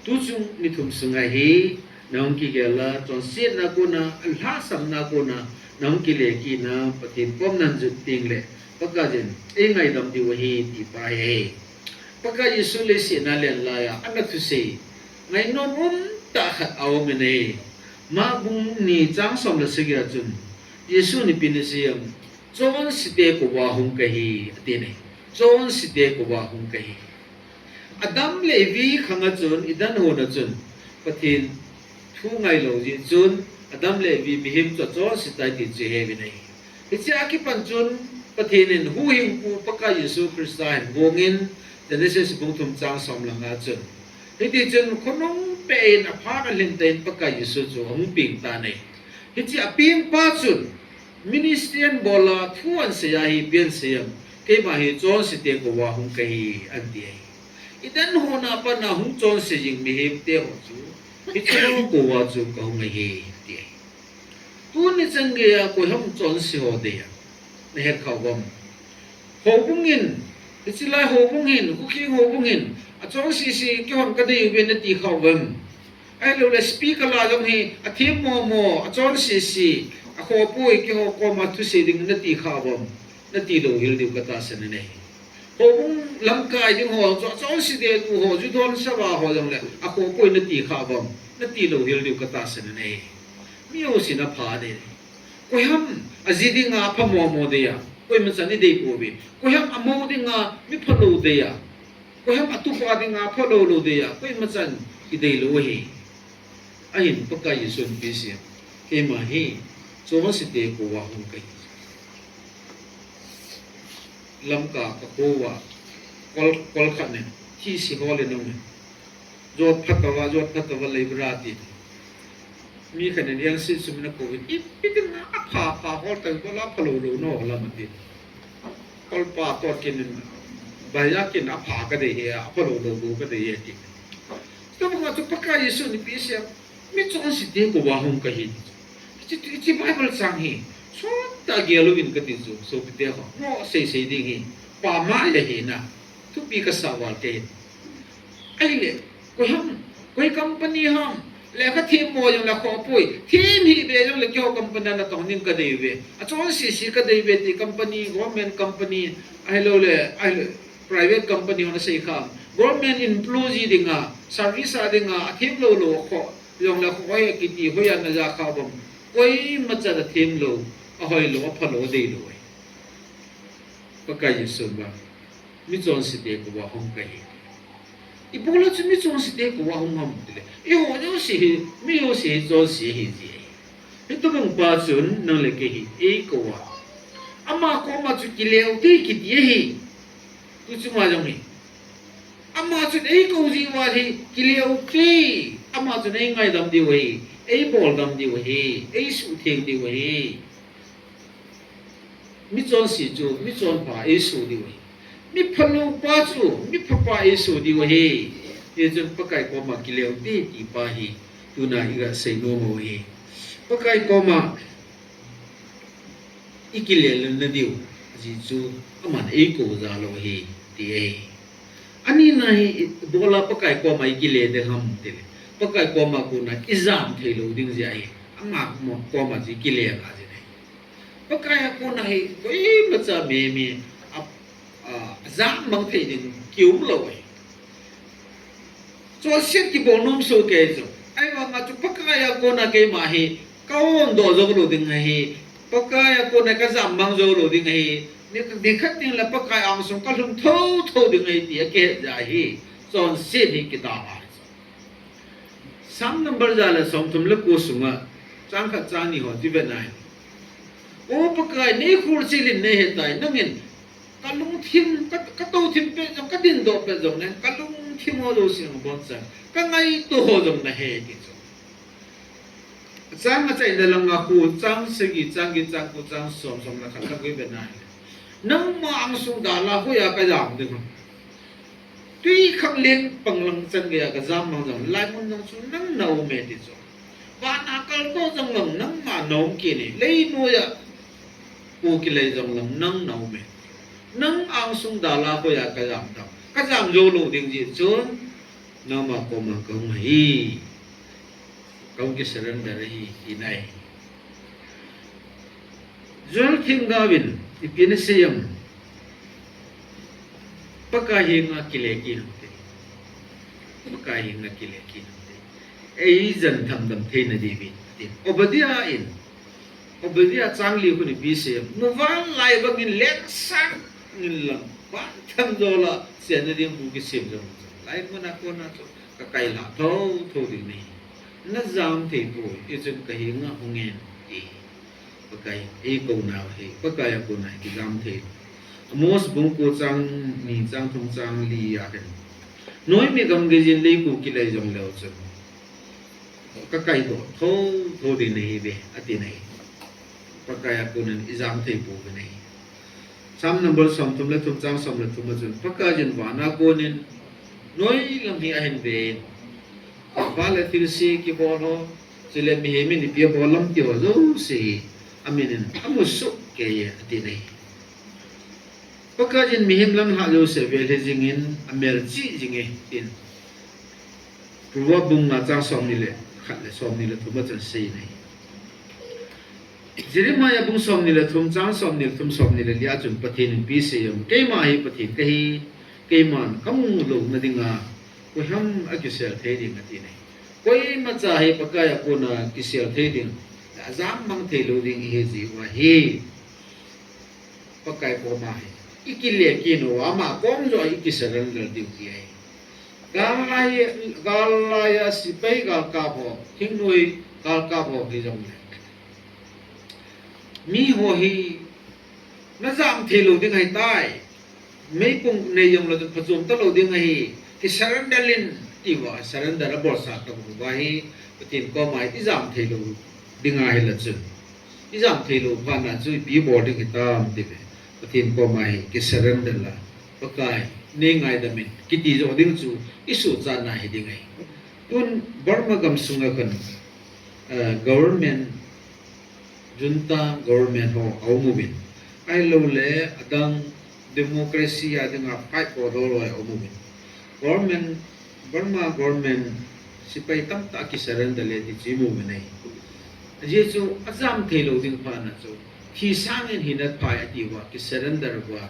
tuchung ni thum sunga hi nahung kigel a, chonsetna kona, lhahsamna kona nahung kile kit na, Pathen kom nahin jot tengle, Pakai in eingaidam diu ahi ti pa hi ahi. Pakai Jesu leiset a alen laiya ana thusei ngainom umtah khat aumin ahi. Mark bung ni chang som le sagi a chun, Jesun ipi asei em, chonsete kouva hung kahi, atin ahi. Chonsete kouva hung kahi. Adam le Evi khanga chun, Eden hon a chun, Pathen thu ngailou jeh chun, Adam le Evi mihem chu achonse tai ti chu iheuvin ahi. Hiche a kipan chun Pathen in huhhingpu Pakai Jesu Christa hin gongin, Genesis bung thum chang som le nga chun. Hiti chun khonung peh in aphat alhin tah in Pakai Jesu chu ahung peng tan ahi. Hiche apengpa chun ministry ahin bol a, thu ahin sei a hi ipi ahin sei em? Keima hi chonsete kouva hung kahi ahi, ati ahi. Eden hon a pat a hung chonse jing mihemte ho chu, hiche ho kouva chu kahung ahi, ati ahi. Tuni chan geiya koiham chonse ho dei a, nahet kha uvam? Houbung in, hiche lai houbung hin, Kuki houbung hin, achonse se keihon kadei uve nati kha uvam? Ahilouleh speaker la jong hi, athem momo, achonse se, akhopoi, keiho koma thusei ding nati kha uvam? Nati lou hel diu katahsan in ahi. Houbung lamkai ding ho chu, achonse ding ho, ju don sava ho jongle, akhopoi nati kha uvam? Nati lou hel diu katahsan in ahi. Mi jousen apha dei. Koiham aji dinga apha momo dei a, koima chan idei pouve. Koiham amou dinga mi phalou dei a, koiham atupa dinga phalou lou dei a, koima chan idei lou ahi. Ahin Pakai Jesun ipi asei em? Keima hi chonsete kouva hung kahi. Lamka kakou a, kol, kol khat nin, thise hol in aume. Jot phatauva, jot phatauva, Leiba ra ati. Mi khat nin, N C sum in akouvin, ipi dinga apha, apha hol tai, kol a phalou lou nahol am ati. Kolpa toh kinin, baiya kin apha kadei e, aphalou lou bou kadei e, ati. Chutobanga chu Pakai Jesun ipi asei em? Mi chonsete kouva hung kahi. Hiche, hiche Bible chang hi, sottah gel uvin kati chu, sopite ho. Mo seisei ding hi, pamai ahi na. Thupi kasa val kei. Ahile, koiham, koi company ham, lekha them mo jongle akhopoi, them hih beh jongle keiho company a natong ding kadei uve. Achonse se kadei uve ti company, government company, ahilouleh, ahile, private company hon asei kha. Government employee dinga, service a dinga, athem lou lou akhoh jongle akhoh hoi akiti hoiya naja kha uvam? Koima chan athem lou, ahoi lou, aphalou, adei lou ahi. Pakai Jesun vang, mi chonsete kouva hung kahi. Ibola chu mi chonsete kouva hung ham tile, eiho jouse hi, mi jouse hi chonse ahiji ahi. Hitobang pa chun nang le kei hi eikou a, ama koma chu kile ute kiti ahi. Tuchunga jong hi, ama chun eikou jeh uva hi kile ute, ama chun eingaidam diu ahi, eiboldam diu ahi, eisuhtheng diu ahi. Mi chonse chu mi chonpha eisoh diu ahi. Mi phalou pa chu mi phapa eisoh diu ahi. Hichun Pakai koma kile ute ti pa hi tuna iga seinom u ahi. Pakai koma ikile lhon nadiu, ajeh chu aman eikou jal u ahi, ti ahi. Anina hi ibola Pakai koma ikile ding ham tile, Pakai koma kona ijam thei lou ding jeh ahi. Ama koma chu ikile ngai jin ahi. Pakai a kona hi koimacha mi, mi a, a, ajam mang thei ding kium lou ahi. Chonset kibol nom soh kei chu. Ahivanga chu Pakai a kona keima hi kaondoh jou lou ding ahi. Pakai a kona kajam mang jou lou ding ahi. Ni, nikhat ding le Pakai angsung kalhung thotho ding ahi ti akihet jeh ahi. Chonset hi kidalha ahi. Psalm number ja le somthum le ko sunga, chang khat chang ni ho chu ivet na hi. O Pakai, neikhol chil in neihetai, nangin kalungthim, ka, katouthim pet jong, kadindoh pet jong nang, kalungthim ho jouse nang abonchan, kangaito ho jong nahe ti chu. Chang achaina langa khu, chang sagi, chang get, chang ko, chang som, som le khat lang khu ivet na hi. Nangma angsung dalha hoiya kajam ding ham? Twikhanglen panglang chan geiya kajam mang jong, laimun jong chu nang naume ti chu. Vana kaltou jong lang nangma naum kit e, leinoiya pu kilei jong lang nang naume. Nang angsung dalha hoiya kajam tam? Kajam jou lou ding jeh chun nangma koma kahung ahi. Kahung kisurrender ahi, tina ahi. Joel themgao in ipi ana sei em? Pakai henga kile kit un te. Pakai henga kile kit un te. Eijan thamdam theina diuvin, ati. Obadiah in, Obadiah chang li khun ipi asei em? Muvanlai bangin lensang in lang, vanthamjol a chenna ding bu kisem jong, laimun a kona chu kakailha thotho ding ahi. Na jam thei poi, hichun ka henga hung in, ti. Pakai, eikouna hi, Pakai a kona kijam thei. Amos bung ko chang ni, chang thum, chang li a hin. Noimi gam geijin lei ko kilai jong leu chun, ka kaidoh thotho ding nahi uve, ati nai. Pakai a konin ijam thei pouve nai. Psalm number som thum le thum, chang som le thum a chun, Pakaiyin vana konin noilam hi ahin ve in, thilpha le thilse kibol ho, chule mihem in ipi abol lam ti ho jouse hi amin in amu soh kei e, ati nai. Pakaiyin mihem lamlhah jouse velhi jingin amelchih jinge, tin Proverb bung nga, chang somni le khat le somni le thum a chun asei nai. Jeremiah bung somni le thum, chang somni le thum, somni le li a chun Pathen in ipi asei em? Keima hi Pathen kahi, keiman kamu louna dinga koiham akisel thei ding, ati nai. Koimacha hi Pakai a kona kisel thei ding, ajam mang thei lou ding ihi jeh uva hi, Pakai koma hi ikile kit uva, ama kom joh a iki surrender diu ahi. Gal lai, gal lai a sepai galkap ho, thingnoi galkap ho hijongle, mi ho hi na jam thei lou ding ahitai. Meipum nei jong lou chun phachom talou ding ahi. Ki surrender in, ti uva, surrender abolsah tauva hi, Pathen koma hi ijam thei lou ding ahi la chun, ijam thei lou phat na chu ipi bol ding hitam, ti uve. Pathen koma hi ki surrender la, Pakai, nei ngaidam in, kiti joh ding chu isuhchatna hi ding ahi. Tun Burma gam sunga khan, eh, government, junta government ho aum uvin, ahilouleh adang democracy a dinga fight bol ho aum uvin, government, Burma government sepai tamtah ki surrender le ti chu imu uvin ahi. Ajeh chu ajam thei lou ding phat na chu, thi sangin hina phai ati uva, ki surrender uva,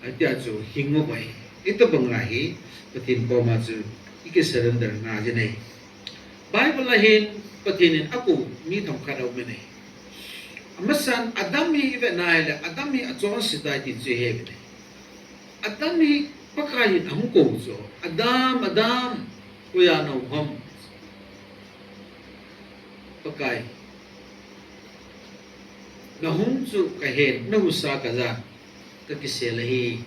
atia chu hing uva ahi. Hitobang a hi Pathen koma chu iki surrender ngai jin ahi. Bible a hin Pathen in akou mi themkhat aum in ahi. Amasan Adam hi ivet na ahile, Adam hi achonse tai tin chu ihe uve. Adam hi Pakai in ahung kou chu, Adam, Adam, hoiya naum ham? Pakai, nahung chu kahen, nahusa kajan, kakisel ahi.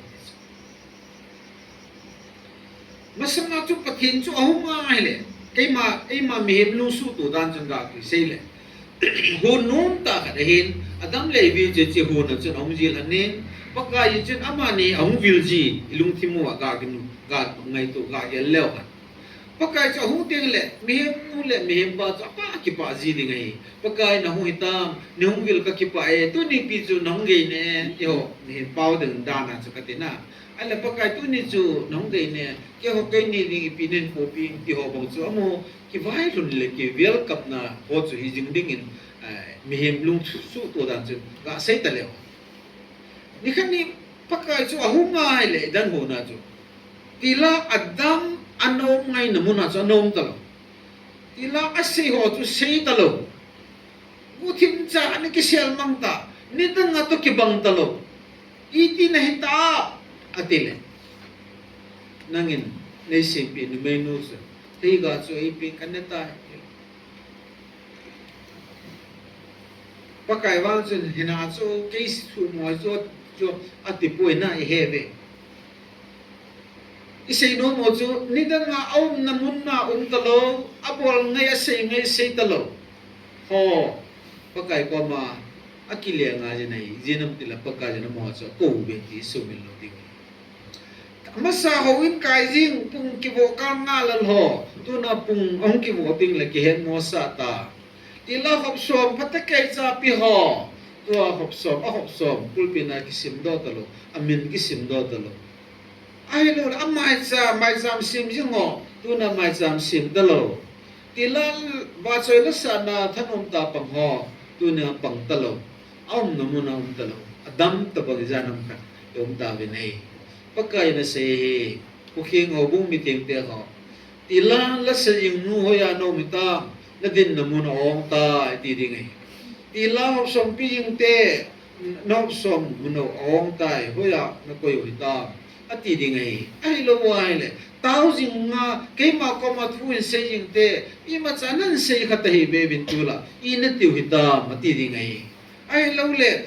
Masanga chu Pathen chu ahung ahile, keima, eima mihem lungsuhto dan chun ga kisei le, hon nomtah khat ahin, Adam le Evi chu hiche hon a chun ahung jil ahin, Pakai in chun amani ahung vil ji ilungthim uva ga kinu, ga ngaito, ga gel leu hen. Pakai chu ahung teng le, mihem nu le mihem pa chu apah kipah ji ding ahi. Pakai, nahung hitam, nahung vil kakipah e, tuni pi chu nahung gei ne, ti ho, mihem pao ding dan a chu kati na. Ahile Pakai, tuni chu nahung gei ne, keiho keini ding ipi nen popi, ti ho bang chu amu, kivailhun le kiwelcome na ho chu hi jing dingin, eh, mihem lungsuhto dan chu gasei taleu. Nikhat ni Pakai chu ahung ahile, Eden hon a chu, tila Adam ana um ngaina mun a chu ana um talou. Tila asei ho chu sei talou. Guhthim cha ana kisel mang ta, nidang a toh kibang talou. Iti nahita, atile, nangin neiseipeh numeinu chu theiga chu eipeh kane tai. Pakai vang chun hina chu, kei suhmo chu, chu atipoi na ihe uve. Isei nom u chu, nidang a aumna mun a um talou, abol ngai, asei ngai sei talou ho, Pakai koma akile ngai jin ahi. Ijeh inem itile Pakai in amaho chu akou uve ti isumil lou ding. Amasa houin kai jing, pung kivoh kal nga lal ho, tuna pung ahung kivoh ding le kihetmosah ta. Tila hop som phatecha pi ho, tua hop som, ahop som pulpit a kisimdoh talou, amin kisimdoh talou. Ahilouleh amaicham, maicham sem jing ho, tuna maicham sem talou. Tila vahchoi lasahna thanom tah pang ho, tuna pang talou. Aumna mun a um talou. Adam tabang ijat ham khat ium tauve nai. Pakai in asei hi, Kuki Houbung mi tengte ho, tila lasa jing nu hoiya naum hitam, nadinna mun a ong tai, ti ding ahi. Tila hop som pi jing te, nahop som mun a ong tai, hoiya nakoi u hitam, ati ding ahi. Ahilou ahile, Tao jing nga, keima koma thu hin sei jing te, imacha nan sei kha ta hi be bin tula, i na tiu hitam, ati ding ahi. Ahilouleh,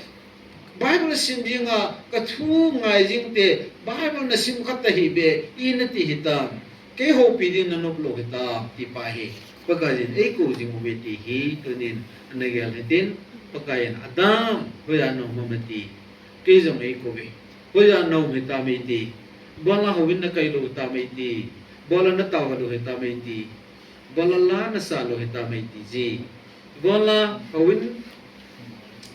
Bible na sim jing a, ka thu ngai jing te, Bible na sim kha ta hi be, i na ti hitam. Kei houpi ding na nop lou hitam, ti pa hi. Pakaiyin, ei kou jing uve ti hi, tunin, ana gel hitin, Pakaiyin, Adam, hoiya na um ham ati. Kei jong ei kou ve. Hoiya na um hitam ei ti. Bola houin na kai lou hitam ei ti. Bola na tao lou hitam ei ti. Bola la na sa lou hitam ei ti ji. Bola houin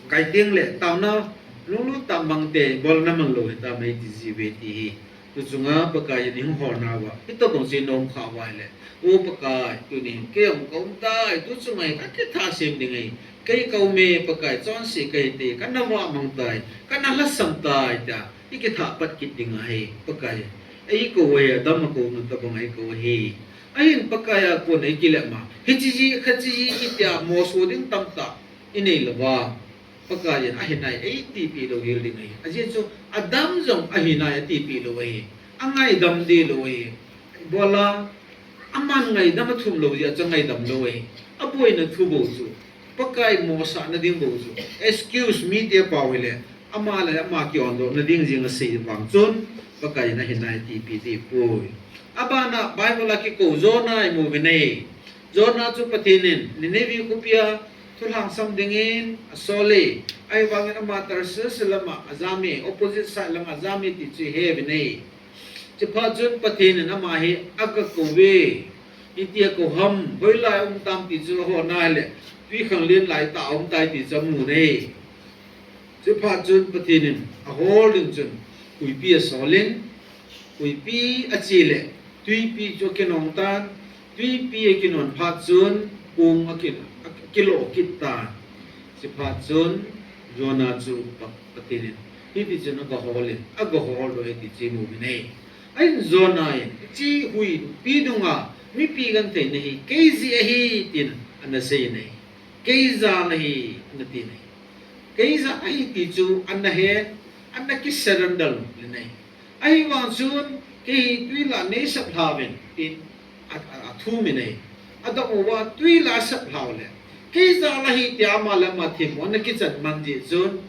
kai teng le taona lulu tam bang te bola na mang lou hitam ei ti ji ve ti hi. Tu chunga Pakaiyin hung holna uva. Hitobang ji na um kha uva ahile. O Pakai, tunin kei jong ka um tai. Tu chunga hi ka kitha sem ding ahi. Kei ka um e Pakai, chonse ka hi te, ka na vah mang tai, ka na lhasam tai tia. I kitha pat kit ding ahi, Pakai. Ei kou uve, Adam a kou na tobang ei kou ahi. Ahin Pakai a kon ei kilep ma. Hiche ji, khache ji, i tia moso ding tamtah i nei lou va. Pakaiyin ahinai ei tipi lou hel ding ahi. Ajeh chu Adam jong ahinai a tipi lou ahi. A ngaidam deh lou ahi. Bola, aman ngaidam a thum lou jeh a chu ngaidam lou ahi. A boina thu bou chu. Pakai mosahna ding bou chu. Excuse me ti a pau hile. Ama le ama kiondohna ding jing a sei vang chun, Pakaiyin ahinai tipi ti poi. Abana Bible a kikou Jonah i mu uve nei. Jonah chu Pathen in Nineveh khopi a thu lhangsam dingin a sol e. Ahivangin ama Tarshish lam a a jam e, opposite side lam a a jam e ti chu i he uve nei. Chuphat chun Pathen in ama hi aga kou uve. Iti a kou ham, hoilai um tam ti chu a hona le, twikhanglen lai tah a um tai ti chu a mu nei. Chuphat chun Pathen in a hol ding chun, huipi a sol in, huipi a che le, twipi chu a kinong tan, twipi a kinong phat chun, kong a ki, a kiloh kit tan. Chuphat chun, Jonah chu Pa, Pathen in, hiti chun aga hol in, aga hol doh e ti chu i mu uve nei. Ahin Jonah in, hiche huipi dunga, mipi gentheina hi, kei jeh ahi, tin ana sei nei. Kei jal ahi, ana ti nei. Kei jal ahi ti chu ana he, ana kisurrender le nei. Ahivang chun, kei hi twi lah nei sap lha uvin, tin a, a, a thum e nei. Adong uva twi lah sap lha u le. Kei jal ahi tia ama le ama themmo ana kichan man jeh chun,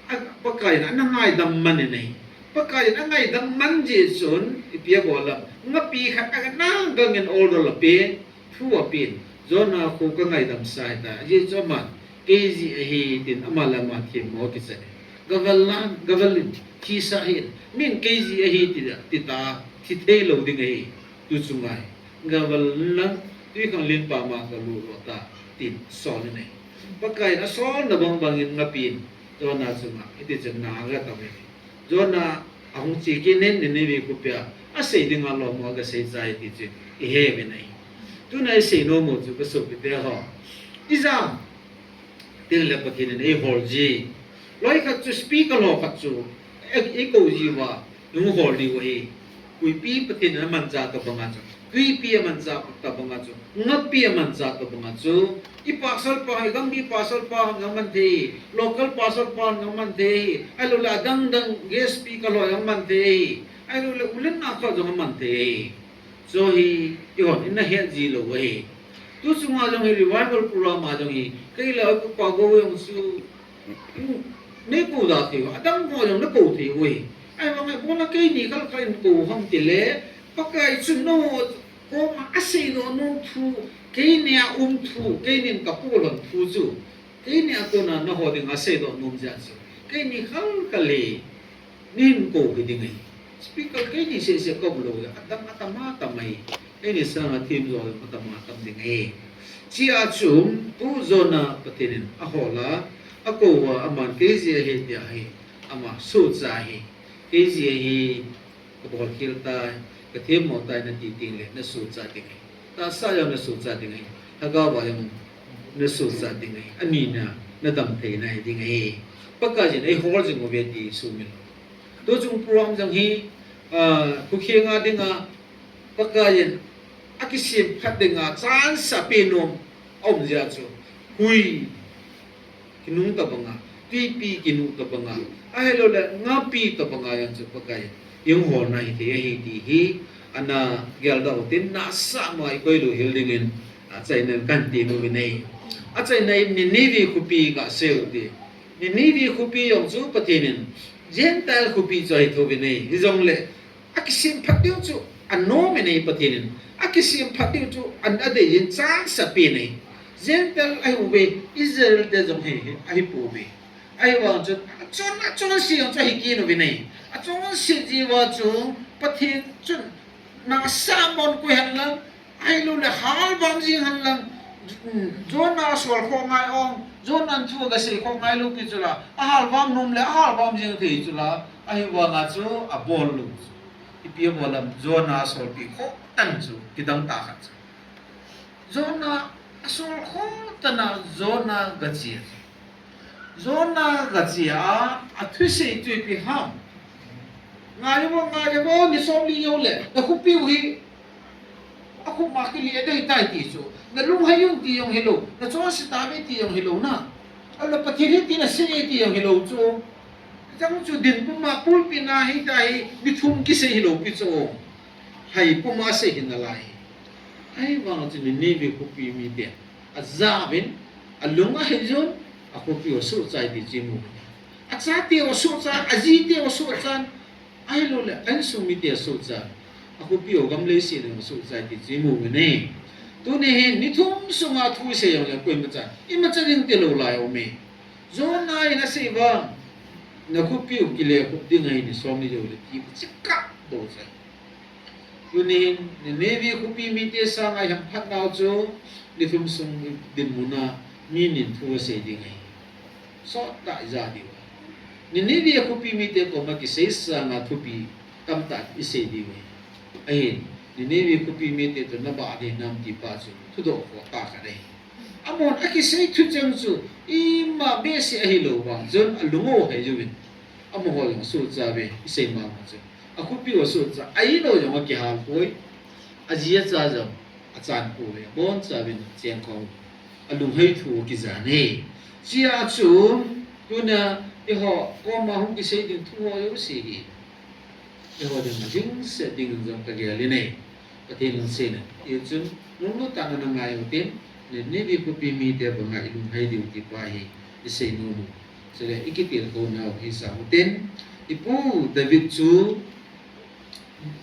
a, Pakaiyin ana ngaidam man e nei. Pakaiyin a ngaidam man jeh chun, ipi a bol am. Ngapi khat a na gangin order a pe. Thu apen, Jonah khu ka ngaidam sai ta, ajeh chu aman, kei jeh ahi tin ama le ama themmo kichan e. Gavel lan, gavel in, thisah hih in, min kei jeh ahi ti, ti ta, thi thei lou ding ahi, tu chunga hi. Gavel lan, twikhanglen pa ma ka lut lou ta, tin sol e nei. Pakaiyin a solna bang bangin ngapi in, Jonah chunga, hiti chun na aga tao e. Jonah ahung che kit in Nineveh khopi a, asei dinga lom u aga sei chai ti chu i he uve nei. Tuna i sei nom u chu ka sopite ho. Ijeh inem itile Pathen in ei hol ji. Loi khat chu speaker loi khat chu, ei, ei kou ji uva, i hung hol diu ahi. Huipi Pathen in amanchah tobang a chu. Twipi amanchah tobang a chu, ngapi amanchah tobang a chu, i pastor pa, i gamgi pastor pa hon jong man thei, local pastor pa hon jong man thei, ahilouleh adang dang guest speaker ho jong man thei, ahilouleh u le nao khat jong man thei. Chu hi, eihon, ina het ji lou ahi. Tu chunga jong hi revival program a jong hi, kei le ka pa Go jong chu, nei kou da thei, adang ho jong na kou thei uve. Ahivang a, bola keini khal khat in kou ham tile, Pakai chun nangho koma asei doh nom thu, keini a um thu, keinin ka poh lhon thu chu, keini a kona nangho dinga asei doh nom jeh a chu, keini khal khat le, nei hin kou hiding ahi. Speaker keini seh seh kou lou le, adang atam atam ahi. Eini sanga themjo atam atam ding ahi. Chea chu, tu Jonah Pathen in ahol a, akou a, aman kei jeh ahi tia hi, ama sohcha ahi. Kei jeh ahi, ka bolkhel tai, ka themmo tai nati teng le, na sohcha ding ahi. Tahsa jong na sohcha ding ahi. Lhagao va jong na sohcha ding ahi. Ani na, na damtheina hiding ahi. Pakaiyin ei hol jing uve ti sumil. Tu chung program jong hi, ah, khukhenga dinga, Pakaiyin akisem phat dinga chance ape nom aum jeh a chu, hui kinung tobang a, twipi kinung tobang a, ahilouleh ngapi tobang a jong chu Pakaiyin i hung holna hithei ahi ti hi, Ana geldoh utin, nasa ma i koi lou hel dingin, achaina in kahin ti nom in ahi. Achaina in Nineveh khopi kasei u hite. Nineveh khopi jong chu Pathen in Gentile khopi chu ahi thou vin ahi. Hijongle, akisem phat diu chu anom in ahi Pathen in. Akisem phat diu chu an adei in chance apen ahi. Gentile ahiuve, Israel te jong hi, ahipouve. Ahivang chun, achon, achonse jong chu ahi kit uvin ahi. Achonse jeh uva chu, Pathen chun, nasa mon koi hen lang, ahilouleh halvam jing hen lang, Jonah asol kho ngai ong, Jonah in thu agasei kho ngai lou pi chu la, ahalvam nom le, ahalvam jing thei chu la, ahivanga chu abol lou chu. Ipi abol ham, Jonah asolpi kho tan chu, kidang tah khat chu. Jonah asol kho tan a Jonah gache. Jonah gache a, athusei chu ipi ham. Ngai vo, ngai vo, ni som li jou le, na khopi u hi, akhopi ma kile dei tai ti chu. Na lunghei un ti jong hilou, na chonse tauve ti jong hilou na. Ala Pathen hi ti nasei e ti jong hilou chu. Chang chu dinpum a pulpit na hi tai, ni thum kisei hilou pi chu. Hai puma sei hin nalai. Ahivang chun Nineveh khopi mite ajah uvin, alung aheiyin, akhopi u asohchai ti chu imu. Achate u asohchan, ajite u asohchan, ahilouleh a insung mite asohchan, akhopi u gam leiset u asohchai ti chu imu uve. Tuni hin ni thum sunga thu isei jongle koima chan, imacha ding tilou lai aume. Jonah in asei uva, na khopi u kile khup ding ahi ni som ni jou le ti chikah bou chu. Tuni hin, Nineveh khopi mite sanga ihamphat nau chu, ni thum sung dinmun a, mi nin thu asei ding ahi. Sot tah ija diu ahi. Nineveh khopi mite koma kisei sanga thupi tamtah isei diu ahi. Ahin, Nineveh khopi mite toh nabah ding hinam ti pa chu, thudoh kho tah khat ahi. Amahon akisei thucheng chu, ima behseh ahilou vang chun, alung ahei jiuvin. Amaho jong asohcha uve, isei mama chu. Akhopi u asohcha, a-in u jong akihal poi, aji acha jong achan pouve, abonchauvin acheng khom, alunghei thu akija e. Hichea chu, tuna, eiho koma hung kisei ding thu ho jouse hi, eiho dinga dingset dingin jong kagel in ahi. Pathen lungset in, hichun, lunglut tah in ana ngai utin, Nineveh khopi mite banga ilunghei diu ti pa hi, isei nom u. Chule, ikitilkhou nau hi sa utin, ipu David chu,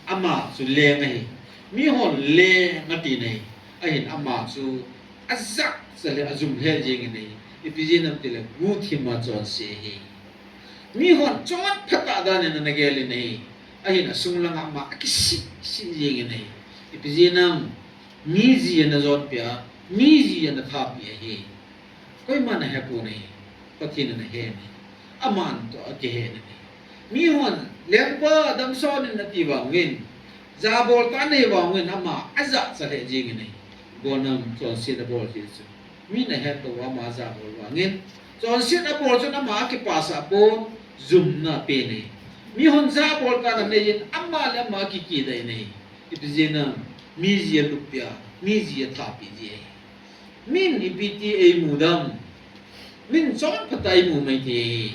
ama chu leng ahi. Mihon leng ati ahi. Ahin ama chu ajah chale ajum lheh jengin ahi. Ipi jeh ham itile guhthim a chonse ahi. Mihon chonphatah dan in ana gel in ahi. Ahin asung langa ama akisih sih jengin ahi. Ipi jeh ham, mi ji ana jonpeh a, mi ji ana thapeh ahi. Koiman ahepon ahi, Pathen in ahe ahi. Aman toh akihe ahi. Mihon, lengpa damson in ati vangin, jabol tan ahi vangin ama ajah chale jengin ahi. Ipi jeh ham, chonset abol jeh chun. Min ahetou ama jabol vangin. Chonset abol chun ama akipasah pon, jumna apen ahi. Mihon jabol tan aneiyin, ama le ama akikida in ahi. Ipi jeh ham, mi ji alupeh a, mi ji athapeh ji ahi. Min ipi ti eimu dem. Min chonphatah eimu mai thei.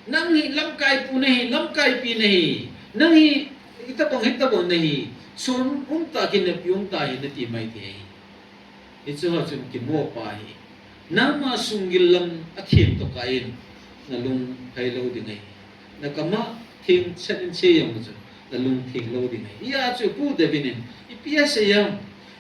Nang hi lamkaipu nahi, lamkaipi nahi. Nang hi hitobang, hitobang nahi. Sun umtah, kineppi umtah hi nati mai thei. Hiche ho chun kimopa hi. Nangma sunggil lam athem tokah in nalung phei lou ding ahi. Nakama theng chet in che jong chu, nalung theng lou ding ahi. Hia chu Pu David in, ipi asei ham.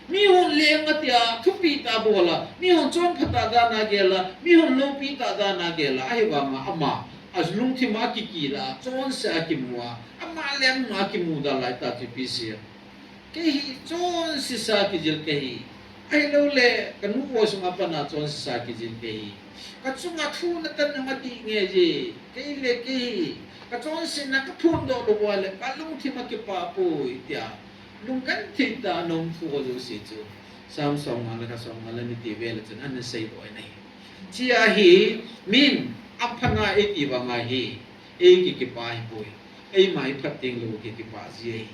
Mihon leng atia, thupi tah bol a, mihon chonphatah dan a gel a, mihon loupi tah dan a gel a, ahivanga ama, alungthim a akikila, chonse a akimu a, ama lengma akimu da lai tah chu ipi asei ham. Kei hi chonse sa kijil kahi. Ahilouleh, kanu ho sunga pat a chonse sa kijil kahi. Kachunga thu natan nang ati nge je. Kei le kei hi. Kachonsetna kaphondoh lou uva le, kalungthim akipah poi tia. Lunggenthei tah a ana um thu ho jouse chu. Sam somnga le khat, somnga le ni ti vel a chun ana seidoh in ahi. Hichea hi, min, aphatna eiti vang ahi. Ei kikipah ahipoi. Eima iphat teng lou kikipah ji ahi.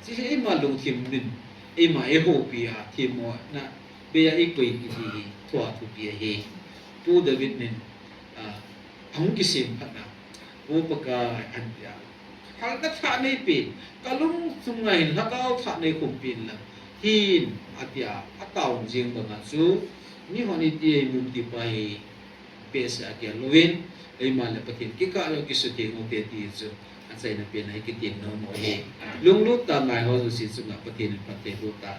Hiche hi eima lungthim in, eima eihoupi a, themmo na, bei a eikoi kiti hi, thua thupi ahi. Pu David in, a, ahung kisemphat na, O Pakai, ahin tia. Ka, ka thah nei pen, ka lung thum ngai hin lhagao thah nei khum pen la. Hin, atia, a taon jing banga chu, mi hon iti ei mun ti pa hi, pese akia loin, eima le Pathen kikah lo kisutheng u te ti chu, achaina pen a hi kitin nom u hi. Lunglut tah ngai ho jouse chunga Pathen in phatthei boh ta.